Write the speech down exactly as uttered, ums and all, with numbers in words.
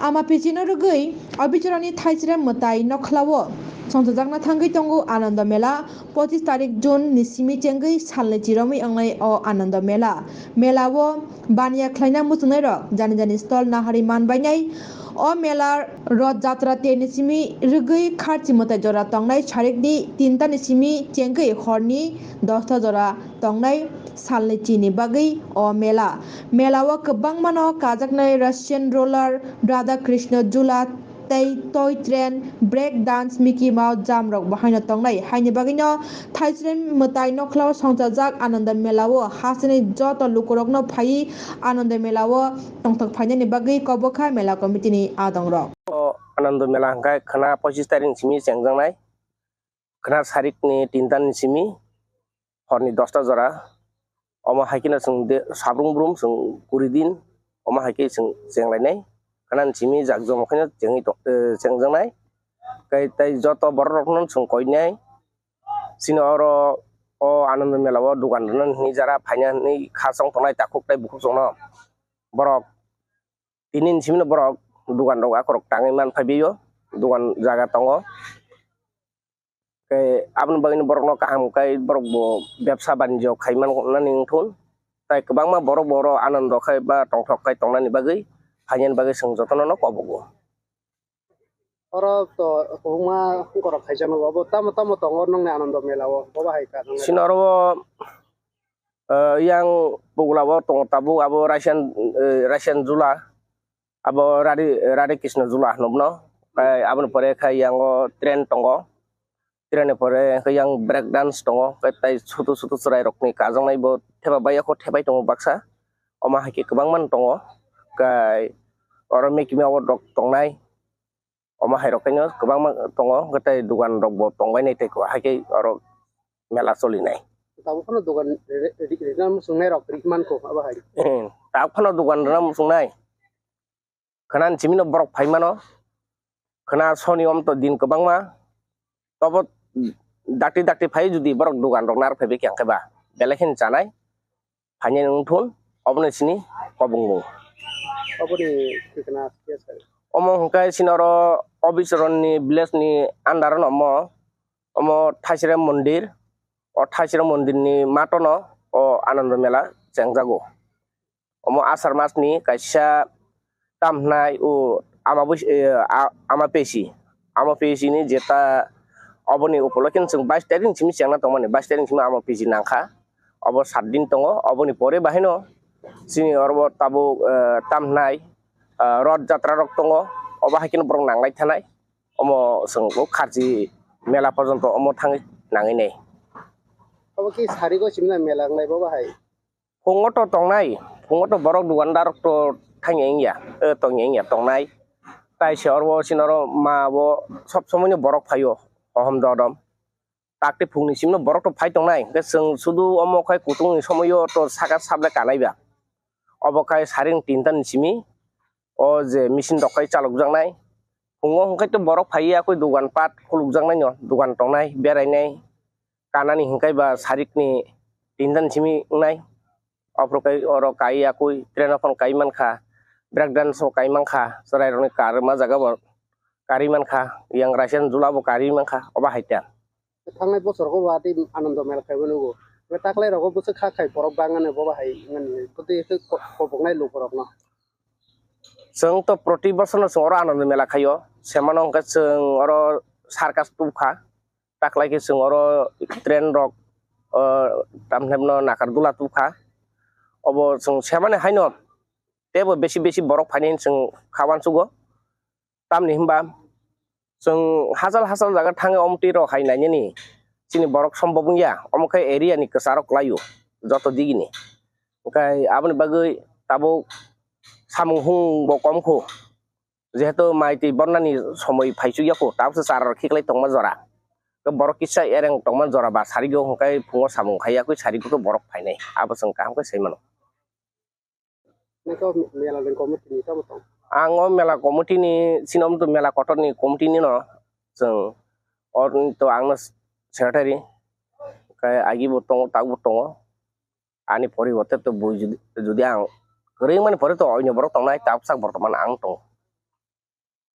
Ama pichino rwgwi Abhichorani Thaisrem mwtai nokhlao songchajakna thangwi tongo Anando Mela. Pochis tarik June ni simi chengwi salni chiromwi wngnai o Anando Mela. Melao baniya khlaina muchungnairok jani jani stall naharwi manbainai. O mela Roth Jatra tei ni simi rwgwi kharchi mwtai jora tongnai sarikni tinta ni simi chengwi horni dosta jora tongnai salni chini bagwi o mela. Melao kwbangmano kajaknai Russian roller, Radha Krishna jula tei toy train, break dance, Mickey Mouse jump rok bo haino tongnai. Haini bagwino Thaisrem mwtai nokhlao songchajak Ananda Melao hasteni joto lukurokno phaiwi Ananda Melao tongthok phainani bagwi kobokha mela committee ni adongrok. O Ananda Mela hwnkhe khwna pochis tarik ni simi chengjaknai. Khwna sarikni tinta ni simi horni dosta jora. Omo hai kheno chwng de, sabrung brum chwng kuri din, omo hai khe chwng chenglainai. Khwna ni simi jak jomo kheno chengwi tong, eh, chengjaknai. Tei, tei joto borok rokno chwng koinai. Chini oro o Ananda Mela o dogan rwna hinwi jara phaina hinwi kha chong tongnai takhuk tei bukhuk chongno. Borok tini ni simi no borok dogan rok akorok tangwi man phaibaio, dogan jaga tongo. Tei aboni bagwi borokno kaham khe borok bo bebsa banijyo khai mannani wngthun. Tai kwbangma borok bo oro anando khai ba tongthok khai tongnani bagwi, phainani bagwi chwng jotono no kobogo. Oro to kwbangma borok khaijak nogo, obo tamo tamo tongo nongni Anando Mela o, bo bahai ka nongni? Chini oro o, eh, yang Pugla o tongo tabuk abo Russian, eh, Russian jula. Abo Radhe, Radhe Krishna jula hinwi bono. Kai aboni pore khai yango train tongo. Train ni pore khai yang break dance tongo. Kai tai sutu sutu chwrai rokni kajaknai bo thepa bai yakho thepai tongo baksa. Omo hai khe kwbangma tongo. Kai oro Mickey Mouse rok tongnai. Omo hai rok khaino kwbangma tongo. Kai tai dogan rok bo tongbai nai tei hai khe oro mela choli nai. Tabuk phano dogan ri-, ri-, rina muchungnai rok ri mankho abo hai. Tabuk phano dogan rina muchungnai. Khwna ni simi no borok phai mano. Khwna soni om to din kwbangma. Tobo dakti dakti phai jodi borok dogan rok nar phai khe ba belai khe chanai. Phainai wngthun oboni sini kobongmung. Oboni thikna khe sai. Omo hwnkhe sini oro Abhicharan ni village ni under no omo, omo Thaisrem mondir. O Thaisrem mondir ni mato no o Anando Mela chengjago. Omo Asar mas ni kaisa tam hnai o ama bwis-, eh, a-, ama pesi. Ama pesi ni jeta oboni upolokhe chwng bais tarik ni simi chengna tongmani, bais tarik ni simi ama pesi nangkha. Obo sat din tongo, oboni pore bahaino chini oro bo tabuk, eh, tam hnai, eh, Roth Jatra rok tongo, obo hai kheno borok nanglai thanai. Omo chwng bo kharchi mela porjonto omo thangwi nangwi nai. Obo ki sarigo simna mela wngnai bo bahai? Phungo to tongnai, phungo to borok dukandar rok to thangya wngya, eh, tongya wngya tongnai. Tai se oro bo chini oro ma bo sob somoi no borok phaio, hohom dodom. Takti phungni simi no borok to phai tongnai, hwnkhe chwng sudu omo khai kutung ni somoi o to saka saple kanai ba. Obo khai saring tinta ni simi o je machine rok khai chalokjaknai. Phungo hwnkhe to borok phaiya koi dogan pat khulukjaknai no, dogan tongnai, berainai. Kanani hwnkhe ba sarikni tinta ni simi wngnai. Ophru kai oro kai yakui train o phano kai mankha, break dance o kai mankha, chwrai rokni karma jaga bo karwi mankha, yang Russian jula bo karwi mankha, obo hai ta. Thangnai bosor go watwi Anando Mela khaibo nugo. Taklai rogo bwswk kha khai borok bangani bo bahai wngmani. Totwi khe ko-, koboknai lukurokno. Chwng to proti bosor no chwng oro Anando Mela khaio. Semano hwnkhe chwng oro circus tubkha. Taklai khe chwng oro train rok, o, tamhinai bono nakar dula tubkha. Obo chwng semani haino teibo besi besi borok phainai chwng kha uansugo. Tamni hwnba chwng hachal hachal jaga thangwi omtwi rok hai nainani chini borok sombok wngya, omo khe area ni kwcharok kwlaio joto digini. Hwnkhe aboni bagwi tabuk samung hung bo kom kho, jehetu mai twi bornani somoi phaichukya kho, tabukse chara rok khiklai tongma jora. Borok kisa ereng tongma jora ba sarigo hwnkhe phungo samung khaiya kwi sarigo khe borok phainai, abo chwng kaham khe sai mano. Nokho mela ni committee ni tamo tong? Ang o mela committee ni, chini omo to mela kotor ni committee ni no chwng, or to ang no secretary, khe agi bo tongo, tak bo tongo, ani poriborte to bui jodi, jodi ang kwrwng mani pore to oino borok tongnai, tak sak bortoman ang tongo.